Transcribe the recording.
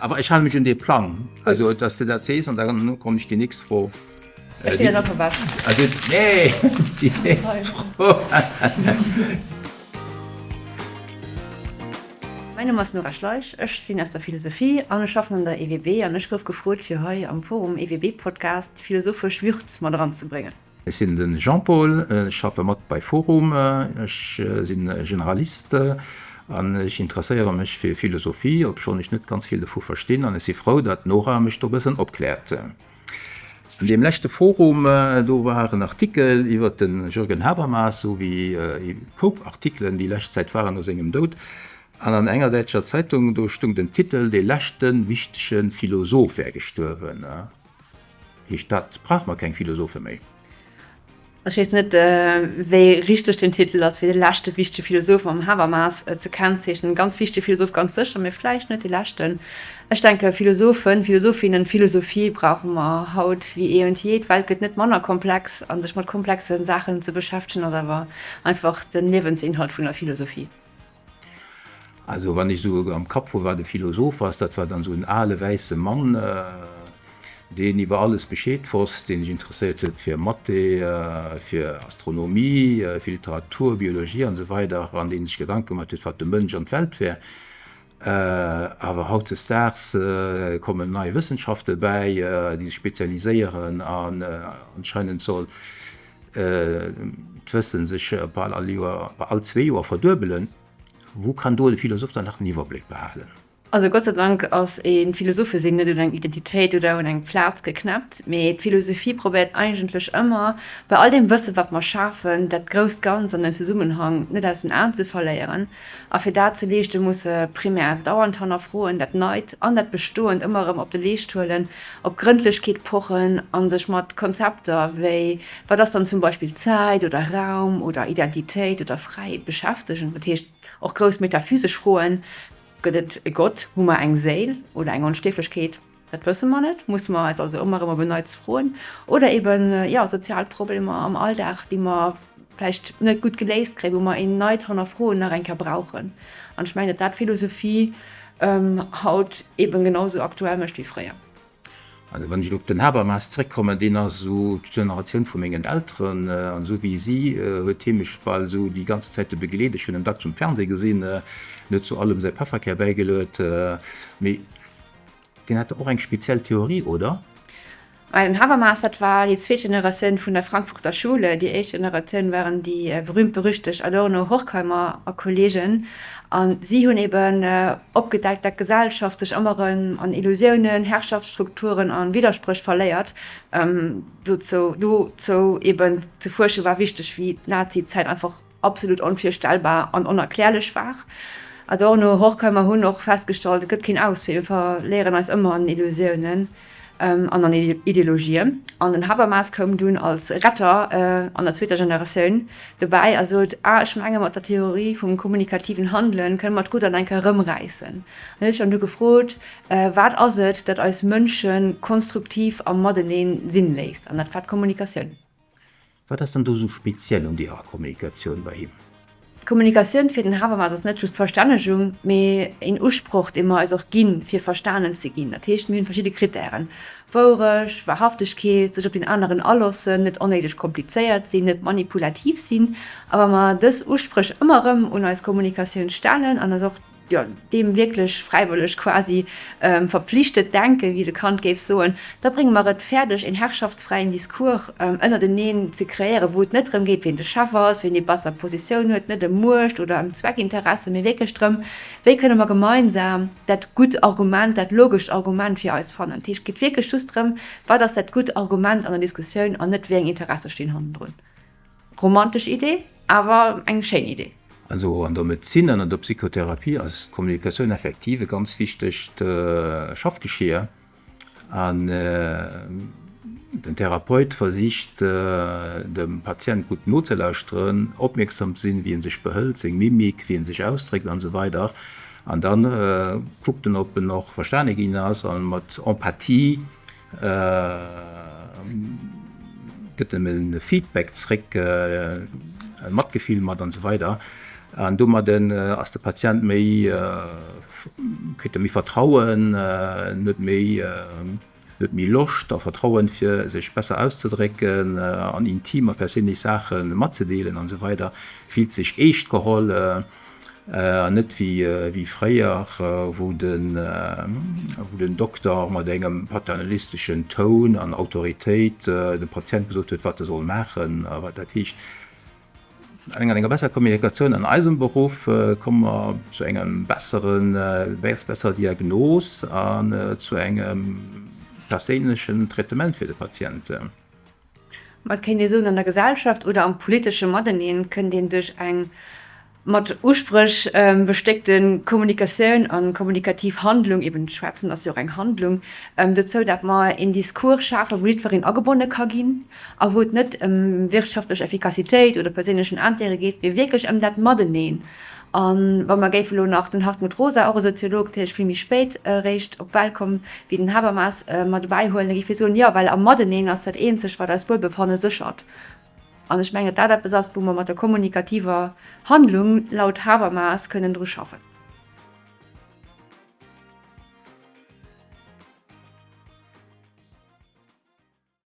Awer ech hale mech un dee Plang, also dass de dat sees an da kommen ech déi nächst Fro. Ech ginn dat einfach ewech. Also, nee, déi nächst Fro. Mäin Numm ass Nora Schleich, ech sinn aus der Philosophie an ech schaffen an der EWB an ech gouf gefrot fir hei am Forum EWB Podcast déi philosophesch Würz mat eranzebréngen. Ech sinn de Jean-Paul, ech schaffe mat bei Forum, ech sinn Generalist an ech interesséiere mech fir Philosophie, obschonn ech net ganz vill dovu verstinn an ech si frou, datt d'Nora mech do e bëssen opkläert. An deem leschte Forum, do war en Artikel iwwer de Jürgen Habermas, sou wéi e Koup Artikelen déi lescht Zäit waren no sengem Doud. An an enger däitscher Zeitung, do stung den Titel, De leschte wichtege Philosoph wär gestuerwen. Heescht dat, brauche mer keng Philosophe méi? Ech weess net, wéi richteg den Titel ass, fir de leschte wichtege Philosoph mam Habermas ze kennzeechnen. Ganz wichtege Philosoph, ganz sécher, mee vläicht net dee leschten. Ech denke Philosophen, Philosophinnen, Philosophie brauche mer haut wéi eh und je. D'Welt gëtt net manner komplex a sech mat komplexe Saachen ze beschäftegen ass awer einfach de Liewensinhalt vun der Philosophie. Also wann ech esou am Kapp hu wat e Philosoph ass, dat war dann esou en ale wäisse Mann, deen iwwer alles Bescheed wosst, deen sech interesséiert huet fir Mathé, fir Astronomie, fir Literatur, Biologie an esou weider an deen sech Gedanke gemaat huet, wat de Mënsch an d'Welt wär. Awer hautdesdaags kommen nei Wëssenschafte bäi, déi sech spezialiséieren an anscheinend soll d'Wëssen sech bal all Joer, all zwee Joer verduebelen. Wou kann do de Philosoph dann nach den Iwwerbléck behalen? Also Gott sei Dank ass ee Philosophesinn net un eng Identitéit oder un eng Plaz geknäppt, mee d'Philosophie probéiert eigentlech ëmmer, bei all deem Wëssen, wat mer schafen, dat grousst Ganz an den Zesummenhang net aus den Aen ze verléieren. A fir dat ze leeschten, muss se primär dauernd hannerfroen, dat Neit an dat Bestoend ëmmer erëm op de Leescht huelen, op Grëndlechkeet pochen a sech mat Konzepter wéi wat ass dann zum Beispill Zäit oder Raum oder Identitéit oder Fräiheet beschäftegen. Dat heescht och grouss metaphysesch Froen, Gëtt et e Gott? Hu mer eng Séil oder eng Onstierflechkeet? Dat wësse mer net, musse mer eis also ëmmer erëm op en Neits froen. Oder eben, jo, sozial Problemer am Alldag, déi mer vläicht net gutt geléist kréien, wou mer een neit Hannerfroen nach eng Kéier brauchen. An ech mengen, datt dat d'Philosophie haut eben genau sou aktuell mécht wéi fréier. Also wann ech elo op den Habermas zréckkommen, deen ass esou d'Generatioun vu mengen Elteren an esou wéi si huet hie mech bal esou déi ganze Zäite begleet. Ech hunn en dacks um Fernseh gesinn, en huet zu allem säi Pefferkär bäigeluet. Mee deen hat och eng speziell Theorie, oder? Mä den Habermas, dat war déi zweet Generatioun vun der Frankfurter Schule. Déi éischt Generatioun waren déi berühmt-berüchtegt Adorno, Horkheimer a Kollegen. A si hunn eben opgedeckt, dat d'Gesellschaft sech ëmmer erëm an Illusiounen, Herrschaftsstrukturen a Widderspréch verléiert. Dozou dozou eben ze fuersche war wichteg, wéi d'Nazi-Zäit einfach absolut onvirstellbar an onerklärlech war. Adorno, Horkheimer hunn och festgestallt, et gëtt keen Auswee, mir verléieren eis ëmmer an Illusiounen an an Ideologien. An den Habermas koum dunn als Retter an der zweeter Generatioun dobäi a sot, Ah, ech menge mat der Theorie vum kommunikativen Handelen kënne mer d'Rudder eng Kéier erëmräissen. An huet sech dann du gefrot, Wat ass et, dat eis Mënsche konstruktiv am Matenee sinn léisst? An dat war d'Kommunikatioun. Wat ass dann do sou speziell un deerer Kommunikatioun bei him? D'Kommunikatioun fir den Habermas ass net just Verstännegung, mee een Usproch, dee mer eis och ginn, fir verstanen ze ginn. Dat heescht, mir hunn verschidde Krittären, Wourecht, Wahrhaftegkeet, sech op deen aneren alossen, net onnéideg komplizéiert sinn, net manipulativ sinn. A wa mer dës Uspréch ëmmer erëm un eis Kommunikatioun stellen an eis och jo, deem wierklech fräiwëlleg quasi verpflichtet denken, wéi de Kant géif soen, da brénge mer et fäerdeg, een herrschaftsfräien Discours ënnerteneen ze kreéieren, wou et net drëm geet, wien de Chef ass, wien déi besser Positioun huet, net ëm Muecht oder ëm Zweckinteressen, mee wierklech drëm, wéi kënne mer gemeinsam dat gutt Argument, dat logescht Argument fir eis fannen. Dat heescht, et geet wierklech just drëm, wat ass dat gutt Argument an der Diskussioun an net, wéi eng Interesse stinn hannendrun. Romantesch Idee, awer eng schéin Idee. Also an der Medezin an an der Psychotherapie ass d'Kommunikatioun effektiv e ganz wichtegt Schaffgeschier an den Therapeut versicht dem Patient gutt nozelauschteren, opmierksam ze sinn, wéi en sech behëlt, seng Mimik, wéi en sech ausdréckt an esou weider an da kuckt en, ob en och verstane ginn ass a mat Empathie Gëtt em e Feedback zréck, e Matgefill mat an esou weider. An domadden ass de Patient méi, kritt e méi Vertrauen, en huet méi, huet méi Loscht a Vertrauen, fir sech besser auszedrécken an intim a perséinlech Saache matzedeelen an esou weider, fillt sech eescht geholl an net wéi fréier, wou den, wou den Dokter mat engem paternalisteschen Toun an Autoritéit dem Patient gesot huet, wat e soll maachen a wat dat heescht. An enger besserer Kommunikatioun an eisem Beruff komme mer zu engem besseren, besserer Diagnos an zu engem perséinlechen Traitement fir de Patient. Ma et kéint ee soen, an der Gesellschaft oder am politesche Mateneen kënnt een duerch eng mat Uspréch bestéckte Kommunikatioun a kommunikativ Handlung, eben schwätzen ass jo och eng Handlung, dozou, datt mer een Discours schafen, wou jiddwereen agebonne ka ginn. A wou et net ëm wirtschaftlech Effikassitéit oder perséinlechen Intérêt geet, mee wierklech ëm dat Mateneen. A wa mer géife lo nach den Hartmut Rosa, och e Soziolog, natierlech vill méi spéit eréischt op d'Welt komm wéi den Habermas, mat dobäi huelen, da géif hie soen, jo, well am Mateneen ass dat eenzegt, wat eist Wuelbefanne séchert. An ech mengen, datt dat eppes ass, wou mer mat der kommunikativer Handlung laut Habermas kënnen dru schaffen.